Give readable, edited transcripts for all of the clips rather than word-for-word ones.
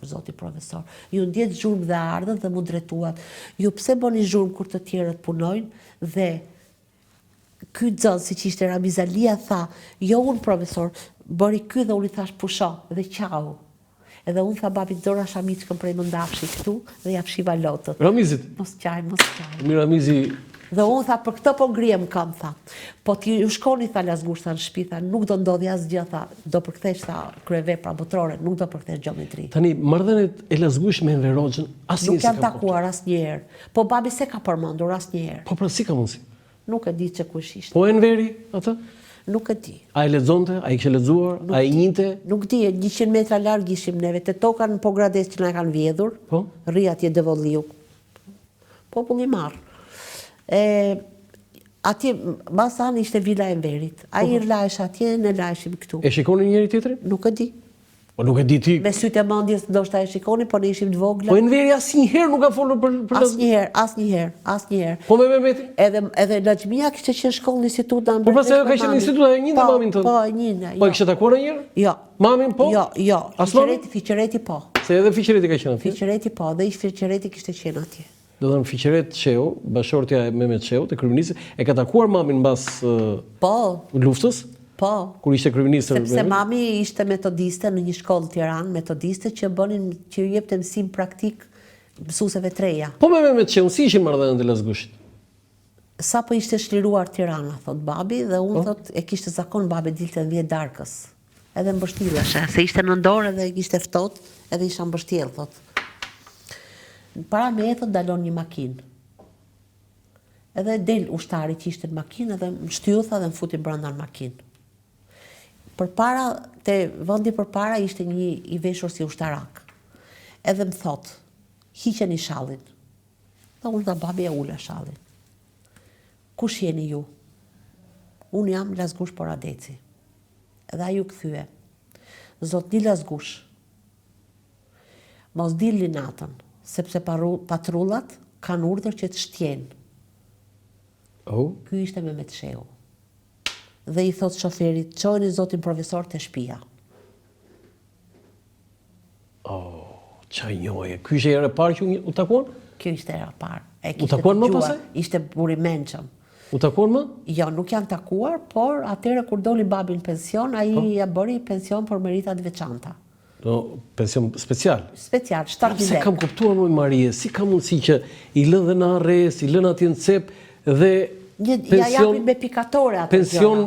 zoti profesor. Ju ndjetë zhurmë dhe ardhët dhe m'u drejtuat. Ju pse bëni zhurmë kur të tjerët punojnë dhe ky nxënësi që ishte Ramiz Alia tha, jo unë profesor, bëri ky dhe unë i thashë pusho dhe qau. Edhe unë tha babi nxora shamiçkën prej mëndafshi këtu dhe ia fshiva lotët. Ramizit. Mos qaj, mos qaj. Mirë Ramizi. Dhe unë tha për këtë po ngrihem n'këmbë tha. Po ti ju shkoni tha Lasgush tha në shtëpi tha nuk do ndodhi asgjë tha, do përkthesh tha kryevepra botërore, nuk do përkthesh gjeometri. Tani marrëdhëniet e Lasgushit me Enver Hoxhën asnjëherë Nuk janë takuar asnjëherë. Po babi s'e ka përmendur asnjëherë. Po pra si ka mundësi? Nuk e di që kush ishte. Po Enveri, atë? Nuk e di. A e lexonte? A e kishte lexuar? A e njihte? Nuk di, 100 metra larg ishim neve, te toka në Pogradec që na e kanë vjedhur. Po? Rri atje Devolliu. Popull i marrë. E, atje, mbas anë ishte vila e Enverit. Ai po, po. lahesh atje, ne laheshim këtu. E shikonin njëri tjetrin? Nuk e di. Po nuk e di ti. Me sytë e mendjes ndoshta e shikonin, po ne ishim të vogla. Po Enveri asnjëherë nuk ka folur për për Asnjëherë, asnjëherë, asnjëherë. Po me Mehmetin? Edhe edhe Naxhmia kishte qenë shkollë në institut në Po pse ajo ka qenë në institut, ajo njihte po, mamin tënd. Po, e njihte. Po e jo. kishte takuar ndonjëherë? Jo. Mamin po? Jo, jo. Fiqereti, Fiqereti po. Se edhe Fiqereti ka qenë atje. Fiqereti po, dhe ish Fiqereti kishte qenë atje. Do të thënë Fiqeret Shehu, bashkëshortja e Mehmet Shehut, e kryeministrit, e ka takuar mamin mbas po. luftës? Po. Kur ishte kryeministër. Sepse mami ishte metodiste në një shkollë në Tiranë, metodiste që bënin që ju jepte mësim praktik mësueseve të reja. Po me Mehmet Shehun si ishin marrëdhëniet e Lasgushit? Sapo ishte çliruar Tirana, thot babi, dhe unë po. thot e kishte zakon babi dilte në 10 darkës. Edhe mbështillesha, se ishte nëntor edhe ishte ftohtë, edhe isha mbështjellë, thot. Para meje, thot, ndalon një makinë. Edhe del ushtari që ishte në makinë edhe më shtyu, tha, dhe më futi brenda në makinë. Përpara, te vendi përpara ishte një i veshur si ushtarak. Edhe më thot, hiqeni shallin. Dhe unë tha babi e ula shallin. Kush jeni ju? Unë jam Lasgush Poradeci. Edhe ai u kthye. Zotni Lasgush, mos dilni natën, sepse patrullat kanë urdhër që të shtjenë. Oh. Ky ishte Mehmet Shehu. Dhe i thotë shoferit, çojeni zotin profesor te shpia. Oh, ça njohje. Ky ishte hera e parë që u takuan? Kjo ishte hera e parë. E u takuan më pastaj? Ishte burrë i mençëm. U takuan më? Jo, nuk janë takuar, por atëherë kur doli babi në pension, ai po? ia bëri pension për merita të veçanta. Do, pension special? Special, 7.000 S'e kam kuptuar moj Marie, si ka mundësi që i lënë dhe në arrest, i lënë atje në cep dhe Një, ja japin me pikatore ato Pension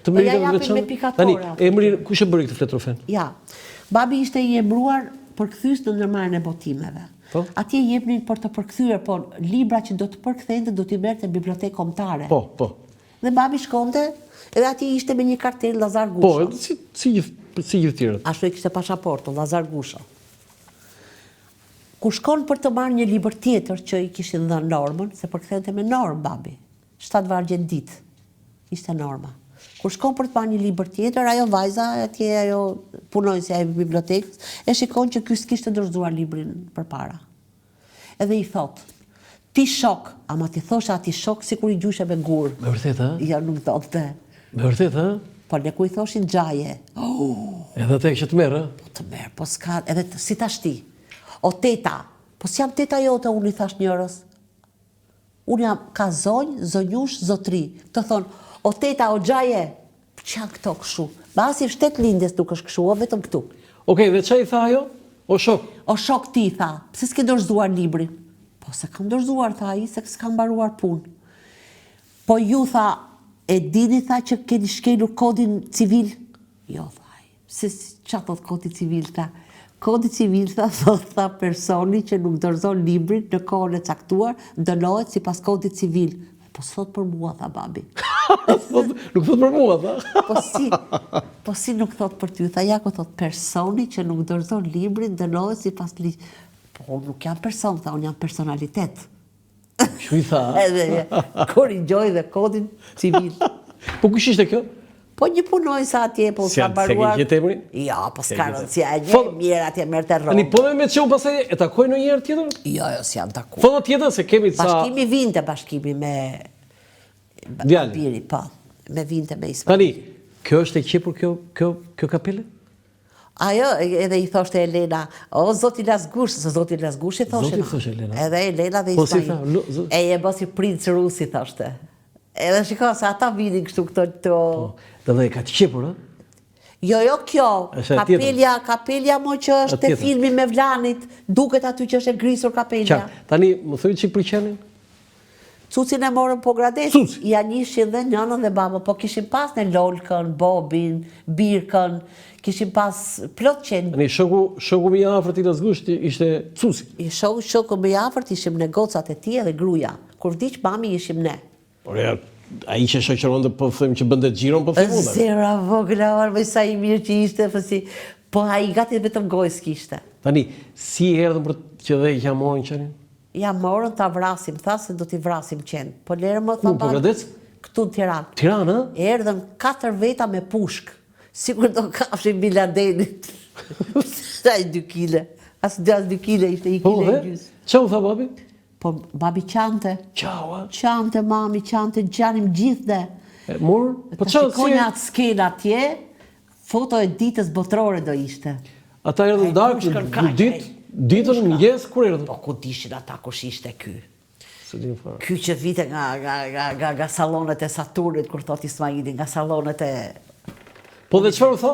të po ja japin me pikatore. Tani, emrin, kush e bëri këtë fletrrufen? Ja, babi ishte i emëruar përkthyes në ndërmarrjen e botimeve. Po? Atje jepnin për të përkthyer, po libra që do të përkthente do t'i merrte bibliotekë kombëtare. Po, po. Dhe babi shkonte, edhe atje ishte me një kartelë Llazar Gusho. Po, si si gjithë si gjithë tjerët. Ashtu e kishte pasaportën, Llazar Gusho. Kur shkon për të marrë një libër tjetër që i kishin dhënë normën, se përkthente me normë babi, shtatë vargje në ditë, ishte norma. Kur shkon për të marrë një libër tjetër, ajo vajza atje, ajo punonjësja e bibliotekës, e shikon që ky s'kishte dorëzuar librin përpara. Edhe i thotë, ti shok, ama t'i thoshe atij shok sikur i gjujshe me gur. Me vërtet, a? Jo, nuk ndodhte. Me vërtet, a? Po ne ku i thoshin xhaje. Oh! Edhe atë e kishte tmerr, a? Po tmerr, po s'ka, edhe si tashti. O teta, po s'jam teta jote, unë i thash njërës. Unë jam, ka zonjë, zonjush, zotri. Të thonë, o teta, o xhaje, ç'janë këto kështu? Në asnjë shtet lindjes nuk është kështu, o vetëm këtu. Okej, dhe ça i tha ajo? O shok. O shok ti, tha, pse s'ke dorëzuar librin? Po s'e kam dorëzuar, tha ai, se s'kam mbaruar punë. Po ju, tha, e dini, tha, që keni shkelur kodin civil? Jo, tha ai. Se ça thotë kodi civil, tha. Kodi civil, tha, thotë, tha, personi që nuk dorëzon librin në kohën e caktuar, dënohet sipas kodit civil. Po s'thotë për mua, tha babi. Nuk thotë për mua, tha. Po si, po si nuk thotë për ty, tha, ja ku thotë, personi që nuk dorëzon librin dënohet sipas ligj. Po unë nuk jam person, tha, unë jam personalitet. Kështu i tha. Edhe korrigjoi dhe kodin civil. Po kush ishte kjo? Po një punonjëse atje, po s'ka mbaruar. Si e emrin? Jo, po s'ka rëndësi, e një po, mirë atje merrte rrogë. Ani po me me çu pastaj e takoi ndonjëherë tjetër? Jo, jo, s'janë takuar. Foto tjetër se kemi ca Bashkimi vinte bashkimi me Djalin. Po, me vinte me Ismail. Tani, kjo është e qepur kjo kjo kjo kapele? Ajo edhe i thoshte Elena, o zoti Lasgush, se zoti Lasgush i thoshin. Zoti thoshte Elena. Edhe Elena dhe po, Ismail. Po si tha, e je bë si princ rus i thoshte. Edhe shiko se ata vinin kështu këto këto. Po, dhe dhe e ka të qepur, ë? Jo, jo kjo, kapelja, kapelja mo që është te filmi i Mevlanit, duket aty që është e grisur kapelja. Qartë, tani, më thuj çik për qenin? Cucin e morëm Pogradec, Cuci. Ia njihshin dhe nënën dhe babën, po kishim pas ne Lolkën, Bobin, Birkën, kishim pas plot qen. Tani shoku, shoku më i afërt i Lasgushit ishte Cuci. I shoku, shoku më i afërt ishim ne gocat e tij edhe gruaja. Kur vdiq mami ishim ne. Por ja, ai që shoqëronte po them që bënte xhiron po them unë. Zemra vogla, or sa i mirë që ishte, po si, po ai gati vetëm gojë s'kishte. Tani, si erdhën për që dhe ia morën qenin? Ia morën ta vrasim, tha se do t'i vrasim qentë. Po lëre më tha Ku, Pogradec? Këtu në Tiranë. Tiranë, ë? Erdhën katër veta me pushkë. Sikur do kapshin Bin Ladenin. Ai dy kile. As dy as dy kile ishte një po, kile e gjysmë. Ça u tha babi? Po babi qante. Qau, a? Qante mami, qante, qanim gjithë ne. E mor, po ça si? atë skenë atje, Foto e ditës botërore do ishte. Ata erdhën në darkë, në ditë, ditën, në mëngjes, kur erdhën? Po ku dishin ata kush ishte ky? S'e din fare. Ky që vite nga nga nga nga nga sallonet e Saturnit kur thot Ismaili, nga sallonet e Po dhe çfarë u tha?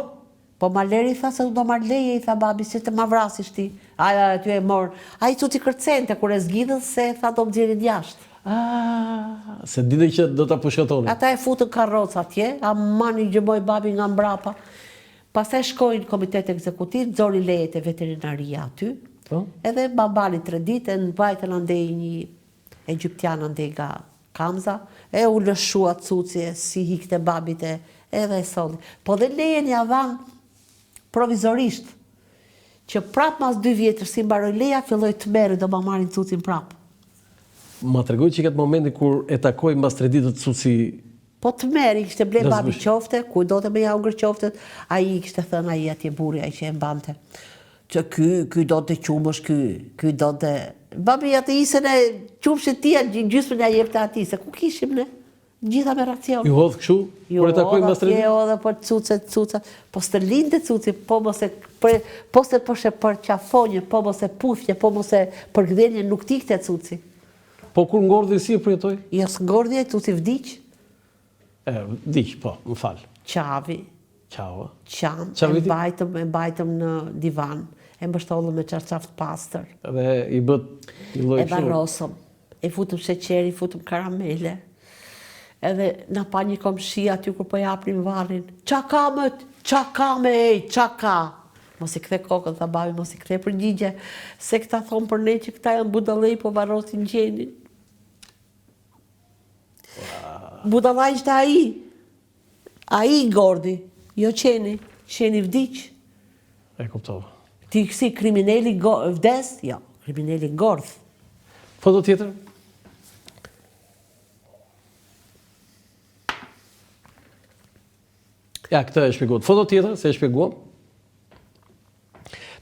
Po ma leri tha se do marr leje i tha babi si të ma vrasish ti. Ai aty e mor. Ai cuci kërcente kur e zgjidhën se tha do më nxjerrin jashtë. Ah, se dinte që do ta pushkatonin. Ata e futën karrocë atje, aman i gjëmoi babi nga mbrapa. Pastaj shkoi në komitet ekzekutiv, nxori lejet e veterinaria aty. Po. Edhe ma mbani tre ditë, e mbajtën andej një egjiptian andej nga Kamza, e u lëshua cuci e si ikte babit e edhe e solli. Po dhe lejen ja dhanë provizorisht, që prap mas dy vjetësh si mbaroi leja, filloi tmerri do ma marrin cucin prap. Ma tregoi çik atë momentin kur e takoi mbas tre ditësh Cuci Po tmerr, i kishte ble babi qofte, ku donte me ja hongër qoftet, ai i kishte thënë ai atje burri ai që e mbante. Që ky, ky donte qumësht, ky, ky donte Babi atë isen e qumështit tij, gjysmën ja jepte atij, se ku kishim ne? Gjitha me racion. Ju hodh kështu? Kur e takoi mbas tre ditësh? Ju hodh po cuce, cuce. Po s'të linte cuci, po mos e po se po s'e përqafonje, po mos e puthje, po mos e përkëdhelje, nuk t'ikte cuci. Po kur ngordhi si e përjetoi? Jo s'ngordhi ai cuci vdiq. E, vdiq, po, më fal. Qavi. Qau, a? Qam, e mbajtëm, e mbajtëm në divan, e mbështollëm me çarçaf të pastër. Dhe i bëtë një lloj kështu. E varrosëm. I futëm sheqer, i futëm karamele. Edhe na pa një komshi aty kur po i hapnim varrin. Ça ka më, ça ka me ej, ça ka? Mos i kthe kokën, tha babi, mos i kthe përgjigje, se këta thonë për ne që këta janë budallej po varrosin qenin. Budalla ishte ai. Ai ngordhi, jo qeni. Qeni vdiq. E kuptova. Ti si krimineli vdes? Jo, krimineli ngordh. Foto tjetër? Ja, këtë e shpjeguat. Foto tjetër, se e shpjeguam.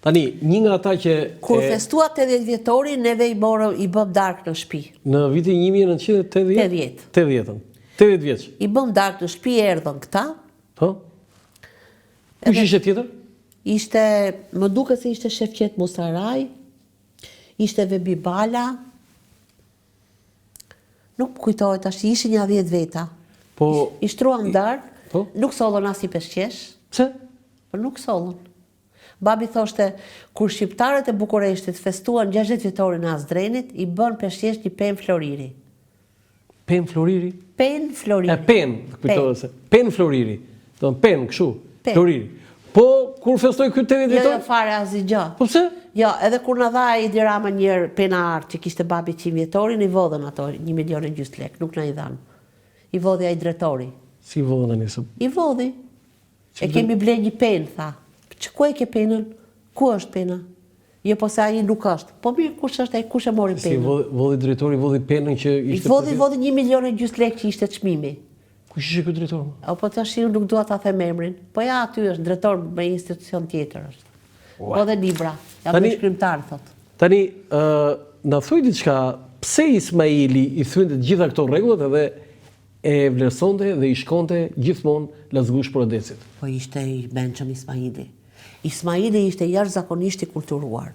Tani, një nga ata që... Kur festua 80 vjetorin, neve i morëm, i bëm darkë në shpi. Në vitin 1980? 80. 80-ën. 80 vjeç. I bëm darkë në shpi, erdhën këta. Po? Kush ishte tjetër? Ishte, më duket se ishte Shefqet Musaraj, ishte Vebi Bala, nuk më kujtohet tash, ishin nja 10 veta. Po, I shtruam darkë, po? nuk sollën asnjë peshqesh. Pse? Po nuk sollën. Babi thoshte, kur shqiptarët e Bukureshtit festuan 60 vjetorin e Asdrenit, i bënë peshqesh një penë floriri. Penë floriri? Penë floriri. E penë, kujtova se. Penë floriri. Do të penë kështu. Floriri. Po kur festoi ky 80 vjetor? Jo, jo fare asgjë. Po pse? Jo, edhe kur na dha Edi Rama një herë pena artë që kishte babi 100 vjetorin, i vodhën ato 1 milion e gjysmë lek, nuk na i dhanë. I vodhi ai drejtori. Si i vodhën tani se? I vodhi. E kemi ble një penë, tha. Që ku e ke penën? Ku është pena? Jo, po se ai nuk është. Po mirë, kush është ai, kush e mori penën? Si vodhi, vodhi drejtori, vodhi penën që ishte... I vodhi, vodhi një milion e gjysmë lek që ishte çmimi. Kush ishte ky drejtor? O, po tash unë nuk dua ta them emrin. Po ja, aty është drejtor me institucion tjetër është. Po dhe libra. Jam një shkrimtar, thot. Tani, na thuj diçka, pse Ismaili i thyente të gjitha këto rregullat edhe e vlerësonte dhe i shkonte gjithmonë Lasgush Poradecit? Po ishte i mençëm Ismaili. Ismaili ishte jashtëzakonisht i kulturuar.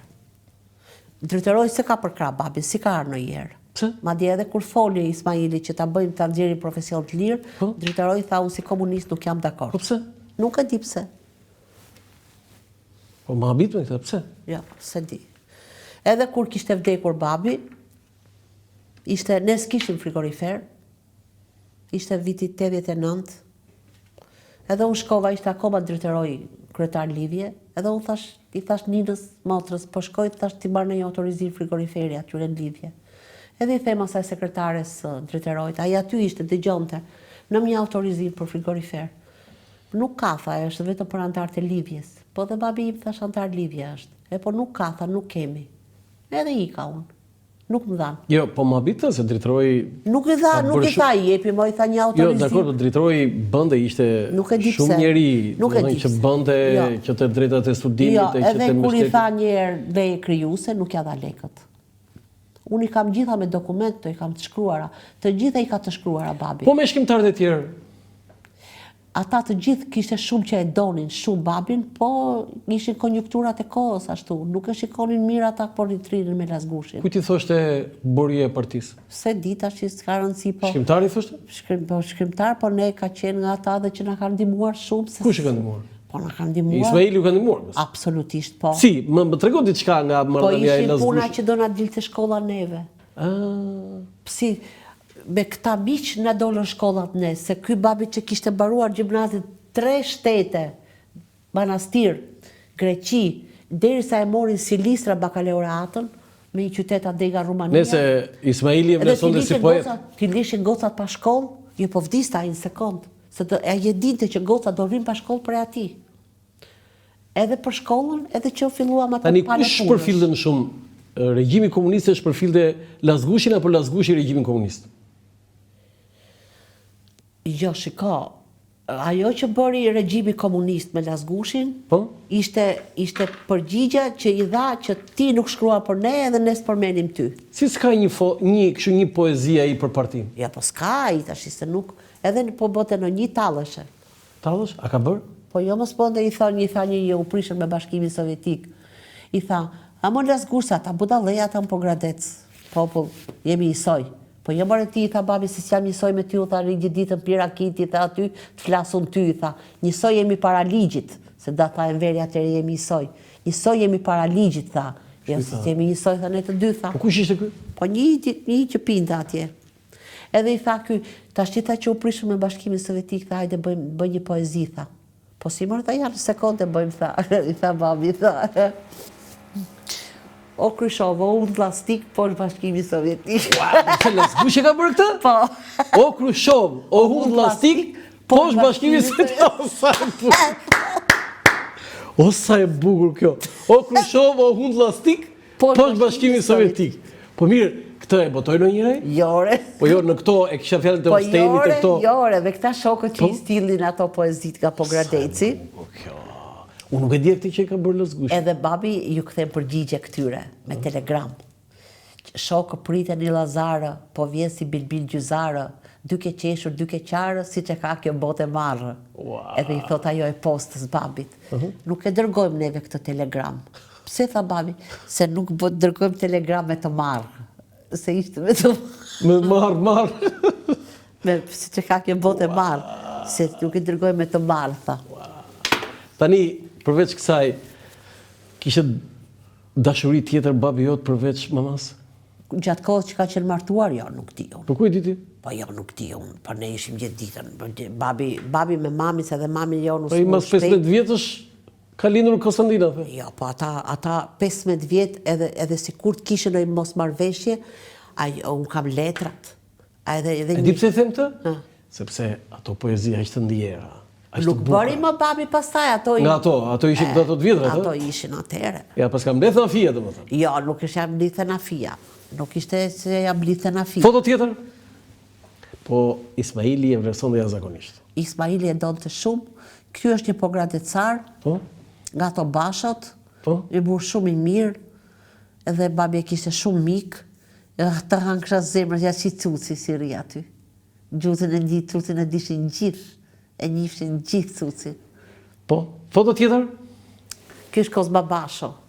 Dritëroi s'e ka përkrah babin, s'i ka ardhur ndonjëherë. Pse? Madje edhe kur foli Ismaili që ta bëjmë ta nxjerrim profesion të lirë, po? Dritëroi tha unë si komunist nuk jam dakord. Po pse? Nuk e di pse. Po më habit me këtë, pse? Jo, s'e di. Edhe kur kishte vdekur babi, ishte ne s'kishim frigorifer. Ishte viti 89. Edhe unë shkova, ishte akoma Dritëroi kryetar lidhje, edhe unë thash, i thash Ninës, motrës, po shkoj, thash t'i marr një autorizim frigoriferi atyre në lidhje. Edhe i them asaj sekretares së Dritëroit, ai aty ishte, dëgjonte, në një autorizim për frigorifer. Nuk ka, tha, është vetëm për anëtarët e lidhjes. Po dhe babi im, thash, anëtar lidhje është. E po nuk ka, tha, nuk kemi. Edhe ika unë. Nuk më dhanë. Jo, po më habit se Dritëroi Nuk i dha, nuk i tha, i jepi, mo i tha një jo, autorizim. Jo, dakord, po Dritëroi bënte ishte nuk e di shumë njeri, nuk e di që bënte jo. që të drejtat e studimit jo, e që të edhe kur i tha një herë leje krijuse, nuk ja dha lekët. Unë i kam gjitha me dokument, i kam të shkruara. Të gjitha i ka të shkruara babi. Po me shkrimtarët e tjerë? Ata të gjithë kishte shumë që e donin shumë babin, po ishin konjunkturat e kohës ashtu, nuk e shikonin mirë ata por rrinin me Lasgushin. Kujt i thoshte boria e partisë? S'e di tash s'ka rëndësi po. Shkrimtar i thoshte? Shkrim, po shkrimtar, po ne ka qenë nga ata dhe që na kanë ndihmuar shumë se Kush i ka ndihmuar? Po na kanë ndihmuar. Ismaili ju ka ndihmuar. Absolutisht po. Si, më më trego diçka nga po marrëdhënia e Lasgushit. Po ishin puna që do na dilte shkolla neve. Ah. Si me këta miq na dolën shkollat ne, se ky babi që kishte mbaruar gjimnazin tre shtete, Manastir, Greqi, derisa e mori Silistra bakalaureatën, me një qytet andej nga Rumania. Nëse Ismaili e vlerësonte si poet. T'i lishin gocat pa shkollë, jo po vdiste ai në sekond, se do, ai e dinte që gocat do rrinë pa shkollë prej atij. Edhe për shkollën, edhe që filluam atë Tani kush shpërfillte më shumë? Regjimi komunist e shpërfillte Lasgushin apo Lasgushi regjimin komunist? Jo, shiko, ajo që bëri regjimi komunist me Lasgushin, po? ishte, ishte përgjigja që i dha që ti nuk shkruan për ne edhe ne s'përmenim ty. Si s'ka një, fo, një, kështu një poezi ai për partinë? Ja, po s'ka ai tash, se nuk, edhe po bëte në një talleshe. Tallësh? A ka bërë? Po jo mos bënte i thonë, i tha një një u prishën me Bashkimin Sovjetik. I tha, a mo Lasgush ata budallenj ata në Pogradec, popull, jemi njësoj. Po jo more ti i tha babi se s'jam njësoj me ty u tha rri gjithë ditën pi raki ti tha aty të flas unë ty i tha njësoj jemi para ligjit se da tha Enveri atëherë jemi njësoj njësoj jemi para ligjit tha jo se s'jemi njësoj tha ne të dy tha Po kush ishte ky? Po një një që pinte atje. Edhe i tha ky, tashti tha që u prishëm me Bashkimin Sovjetik, tha hajde bëjmë bëj një poezi tha. Po si more tha ja në sekondë e bëjmë tha, i tha babi tha. O Khrushov, o hundë llastik, poshtë Bashkimi Sovjetik. Ua, Lasgushi e ka bërë këtë? Po. O Khrushov, o hundë llastik, poshtë Bashkimi Sovjetik. O sa e bukur. O sa e bukur kjo. O Khrushov, o hundë llastik, Poshtë Bashkimi Sovjetik. Po mirë, këtë e botoi ndonjëherë? Jo, ore. Po jo, në këto e kisha fjalën te po Osteni te këto. Jo, ore, dhe këta shokët që po? i stillin ato poezitë nga Pogradeci. Po kjo. Unë nuk e dija këtë që e ka bërë Lasgushi. Edhe babi ju kthen përgjigje këtyre me telegram. Shokë priteni Llazarë, po vjen si bilbil gjyzarë, duke qeshur, duke qarë, siç e ka kjo botë e marrë. Edhe i thotë ajo e postës babit. Nuk e dërgojmë neve këtë telegram. Pse tha babi? Se nuk po dërgojmë telegram me të marrë. Se ishte me të marrë. Me marrë, marrë. Me, siç e ka kjo botë e marrë. Se nuk e dërgojmë me të marrë, tha. Tani, përveç kësaj, kishte dashuri tjetër babi jot përveç mamasë? Gjatë kohës që ka qenë martuar, jo, nuk di unë. Po ku e di ti? Po jo, nuk di unë, po ne ishim gjithë ditën. Po babi, babi me mamin, se dhe mami jonë u po sëmur shpejt. Po i mas 15 vjetësh ka lindur Konstantina, the? Jo, po ata, ata 15 vjet edhe, edhe sikur të kishin ndonjë mosmarrëveshje, ai, unë kam letrat. A edhe, edhe një... E di pse e them këtë? Sepse ato poezi aq të ndjera, aq të Nuk bëri më babi pastaj, ato... Nga ato, ato ishin këto ato të vjetra, ato? Ato ishin atëherë. Ja, paska mbledh nafia, domethënë. Jo, nuk ishte ja mblidhte nafia. Nuk ishte se ja mblidhte nafia. Foto tjetër? Po, Ismaili e vlerësonte jashtëzakonisht. Ismaili e donte shumë. Ky është një pogradecar. Po? Nga ato bashot. Po? Një burrë shumë i mirë. Edhe babi e kishte shumë mik. Të hëngsha zemrën, ja si cuci si rri aty. Cucin e di, cucin e dishin gjithë, e njifshin gjithë cucin. Po, foto tjetër? Ky është Kozma Basho.